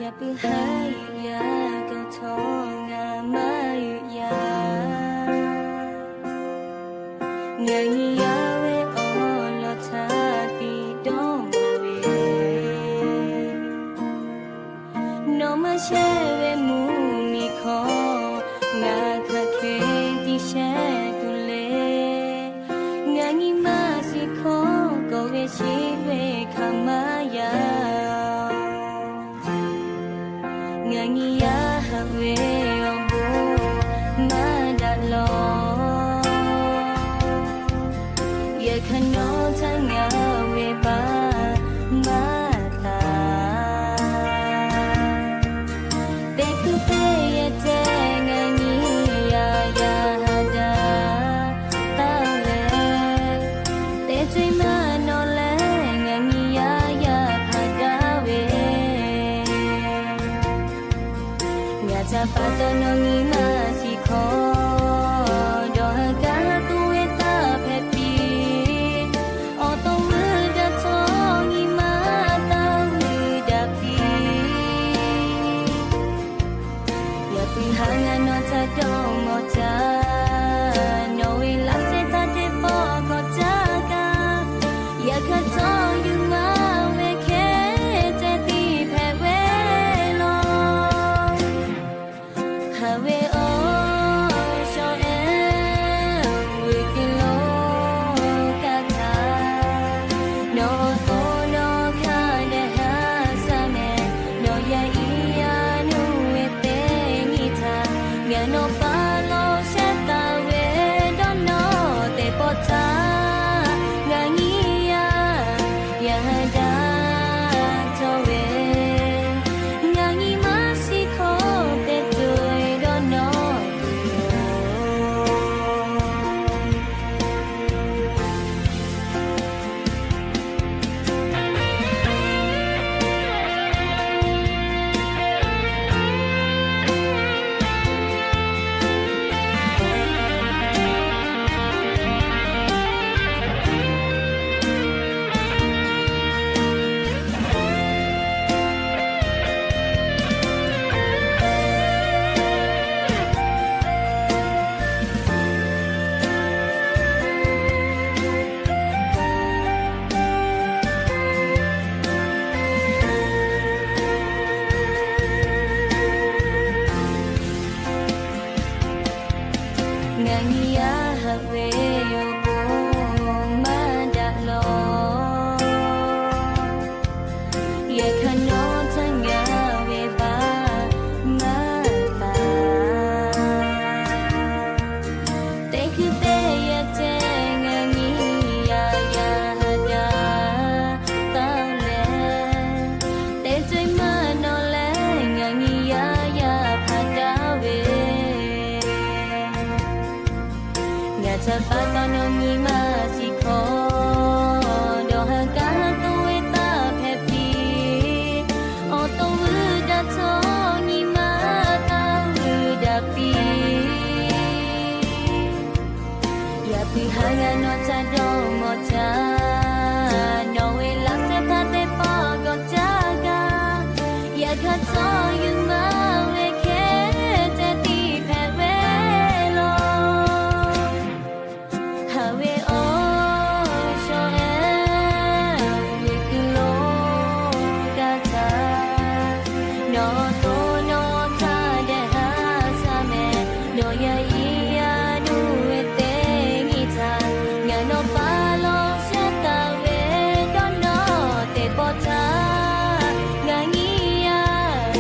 Yaꞈ puiˉ haˉ yuˬ yaˇ k'aw htawˇ ngaˬ maˇ yuˬ yaˇ. Ngaˬ nyi yaˇ ve awˬ lawn htaꞈ tiꞈ dawˇ mawˬ ve, nawˬ maˇ shehˇ ve mvuhˇ miˬ hkawˇ ngaˬ hk'aˬ hk'e tiꞈ shehˇ tuˬ le. Ngaˬ nyi maˇ shiˍ hkawˇ kawꞈ ve shiˍ ve hk'aˬ maˇ yaꞈ. Ngaˬ nyi yaˇ haꞈ ve awˬ bon maˇ daꞈ lawˬ. Yehˬ hk'aˇ nawˉ htaˇ ngaˬ ve baˆ maˇ taˍ. Teˇ hkuˇ teˇ yehˬ ceh ngaˬ nyi yaˇ yaˇ haꞈ daꞈ taˍ leh, teˇ co-e maˇ nawˬ leh ngaˬ nyi yaˇ yaˇ haꞈ daꞈ ve. Ngaˬ htaꞈ pa taw nawˬ nyi maˇ shiˍ hkawˇ, dawˬ ha gaˇ tuˬ ve taˇ hpehꞈ piˇ. Awˬ to vuiˇ daꞈ htawˇ nyi maˇ taˇ vuiˇ daꞈ piˇ. Yaꞈ puiˉ haˉ ngaˬ nawˬ htaꞈ dawˇ mawˬ caˇ. Nawˬ ve laꞈ sheh htaꞈ teˇ pawˆ k'awꞈ caˇ kaꞈ, yaꞈ hk'aˇ htawˇ yuˬ maˇ ve hk'e ceh tiꞈ hpehꞈ ve lawˬ. Haꞈ ve awˬ shaw ehˉ ve kuiˬ lo kaˇ htaˇ, nawˬ awˬ to nawˬ hk'a dehꞈ haꞈ shaˉ mehˍ. Nawˬ yaꞈ nyi yaˇ nuˇ ve teˇ nyi htaꞈ ngaˬ nawˬ pa lawˬ shehˍ taˍ ve dawˇ nawˬ teˇ pawˆ htaˇ, ngaˬ nyi yaˇ yaˇ haꞈ daꞈ cawˬ ve, ngaˬ nyi maˇ shiˍ hkawˇ teˇ co-e dawˇ nawˬ tuˬ yoˬ. Ngaˬ nyi yaˇ haꞈ ve awˬ bon maˇ daꞈ lawˬ. Yehˬ hk'aˇ nawˉ htaˇ ngaˬ ve baˆ maˇ taˍ. Teˇ hkuˇ teˇ yehˬ ceh ngaˬ nyi yaˇ yaˇ haꞈ daꞈ taˍ leh, teˇ co-e maˇ nawˬ leh ngaˬ nyi yaˇ yaˇ haꞈ daꞈ ve. Ngaˬ htaꞈ pa taw nawˬ nyi maˇ shiˍ hkawˇ, dawˬ ha gaˇ tuˬ ve taˇ hpehꞈ piˇ. Awˬ to vuiˇ daꞈ htawˇ nyi maˇ taˇ vuiˇ daꞈ piˇ. Yaꞈ puiˉ haˉ ngaˬ nawˬ htaꞈ dawˇ mawˬ caˇ. Nawˬ ve laꞈ sheh htaꞈ teˇ pawˆ k'awꞈ caˇ kaꞈ, yaꞈ hk'aˇ htawˇ yuˬ maˇ ve hk'e ceh tiꞈ hpehꞈ ve lawˬ. Haꞈ ve awˬ shaw ehˉ ve kuiˬ lo kaˇ htaˇ, nawˬ to nawˬ hk'a dehꞈ haꞈ shaˉ mehˍ. Nawˬ yaꞈ nyi yaˇ nuˇ ve teˇ nyi htaꞈ ngaˬ nawˬ pa lawˬ shehˍ taˍ ve dawˇ nawˬ teˇ pawˆ htaˇ, ngaˬ nyi yaˇ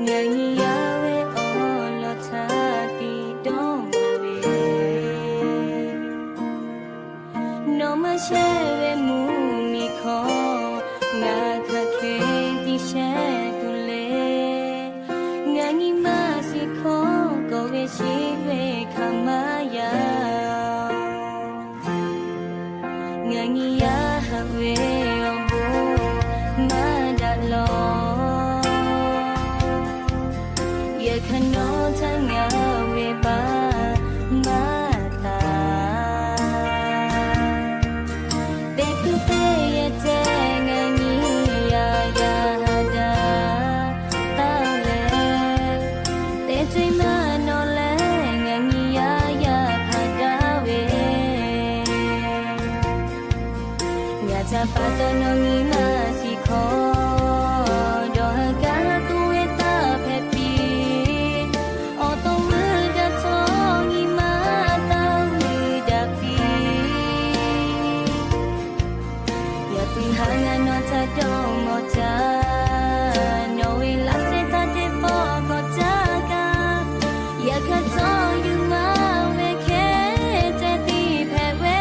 Ngaˬ nyi yaˇ ve awˬ lawn htaˇ tiꞈ dawˇ ve, nawˬ maˇ shehˇ ve mvuhˇmiˬ hkawˇ, ngaˬ hk'aˬ hk'e tiꞈ shehˇ tuˬ le. Ngaˬ nyi maˇ shiˍ hkawˇ kawꞈ ve shiˍ ve hk'aˬ maˇ yaꞈ. Ngaˬ nyi yaˇ haꞈ ve awˬ bon maˇ daꞈ lawˬ. Yehˬ hk'aˇ nawˬ htaꞈ ngaˬ ve paˍ maˇ taˍ. Teˇ hkui teˇ yehˬ ceh ngaˬ nyi yaˇ yaˇ haꞈ daꞈ taˍ leh, teˇ co-e maˇ nawˬ leh ngaˬ nyi yaˇ yaˇ hpaˍ daꞈ ve. Ngaˬ htaꞈ pa taw nawˬ nyi maˇ shiˍ hkawˇ, dawˬ ha kaˇ tuˬ ve taˇ hpehꞈ piˇ. Awˬ to vuiˇ daꞈ htawˇ nyi maˇ taˇ vuiˇ daꞈ piˇ. Yaꞈ puiˉ haˉ ngaˬ nawˬ htaꞈ dawˇ mawˬ caˇ, nawˬ ve laꞈ sheh htaˇ teˇ pawˆ k'awꞈ caˇ kaꞈ, yaꞈ hk'aˇ htawˇ yuˬ maˍ ve hk'e ceh tiꞈ hpehꞈ ve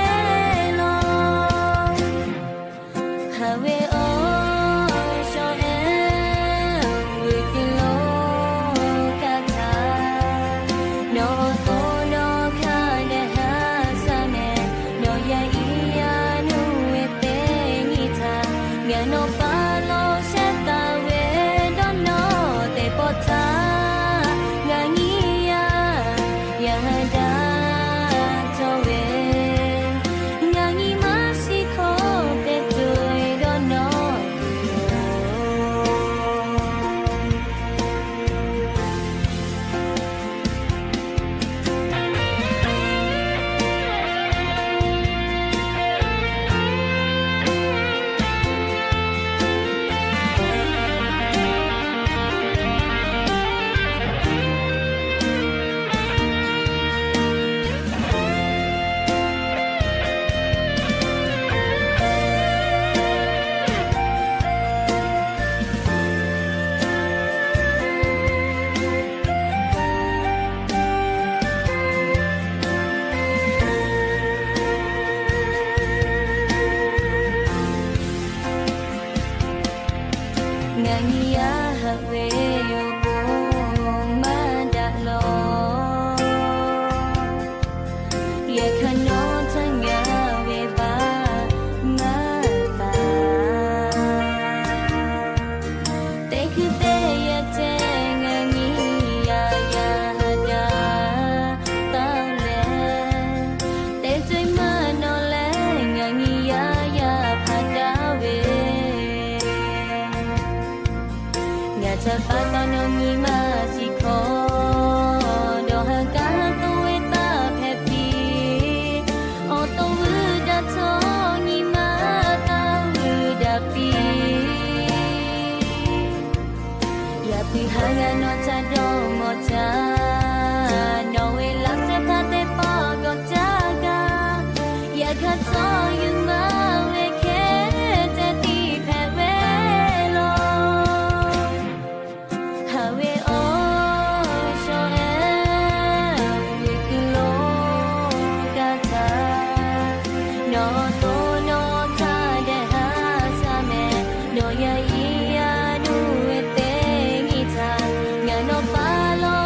law. Haꞈ ve awˬ shaw ehˉ, vuiˬ kuiˬ lo kaˇ htaˇ, nawˬ awˬ to nawˬ hk'a dehꞈ haˉ shaˉ mehˍ, nawˬ yaˇ iˉ yaˇ nuˇ ve teˇ nyi htaꞈ ngaˬ nawˬ paˍ lo shehˇ taˍ ve dawˇ nawˬ teˇ pawˆ htaˇ, ngaˬ nyi yaˇ yaˇ haꞈ daꞈ cawˇ ve, ngaˬ nyi maˇ shiˍ hkawˇ teˇ co-e dawˇ nawˬ tuˬ yoˬ. Ngaˬ nyi yaˇ haꞈ ve awˬ bon maˇ daꞈ lawˬ. Yehˬ hk'aˇ nawˬ htaꞈ ngaˬ ve paˍ maˇ taˍ. Teˇ hkui teˇ yehˬ ceh ngaˬ nyi yaˇ yaˇ haꞈ daꞈ taˍ leh, teˇ co-e maˇ nawˬ leh ngaˬ nyi yaˇ yaˇ hpaˍ daꞈ ve. Ngaˬ htaꞈ pa taw nawˬ nyi maˇ shiˍ hkawˇ, dawˬ ha kaˇ tuˬ ve taˇ hpehꞈ piˇ. Awˬ to vuiˇ daꞈ htawˇ nyi maˇ taˇ vuiˇ daꞈ piˇ. Yaꞈ puiˉ haˉ ngaˬ nawˬ htaꞈ dawˇ mawˬ caˇ, nawˬ ve laꞈ sheh htaˇ teˇ pawˆ k'awꞈ caˇ kaꞈ, yaꞈ hk'aˇ htawˇ yuˬ maˍ ve hk'e ceh tiꞈ hpehꞈ ve law. Haꞈ ve awˬ shaw ehˉ, vuiˬ kuiˬ lo kaˇ htaˇ, nawˬ to nawˬ hk'a dehꞈ haˉ shaˉ mehˍ, nawˬ yaˇ iˉ yaˇ nuˇ ve teˇ nyi htaꞈ ngaˬ nawˬ paˍ lo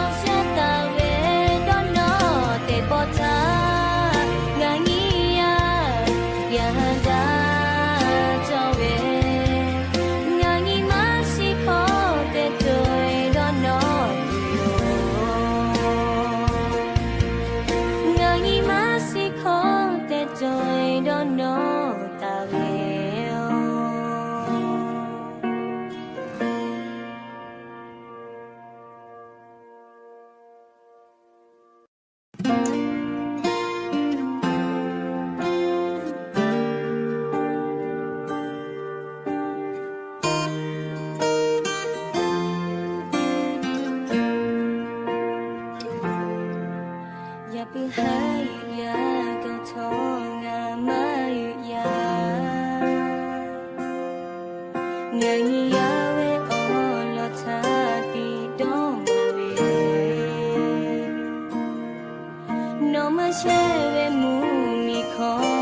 ve mvuhˇ miˬ hkawˇ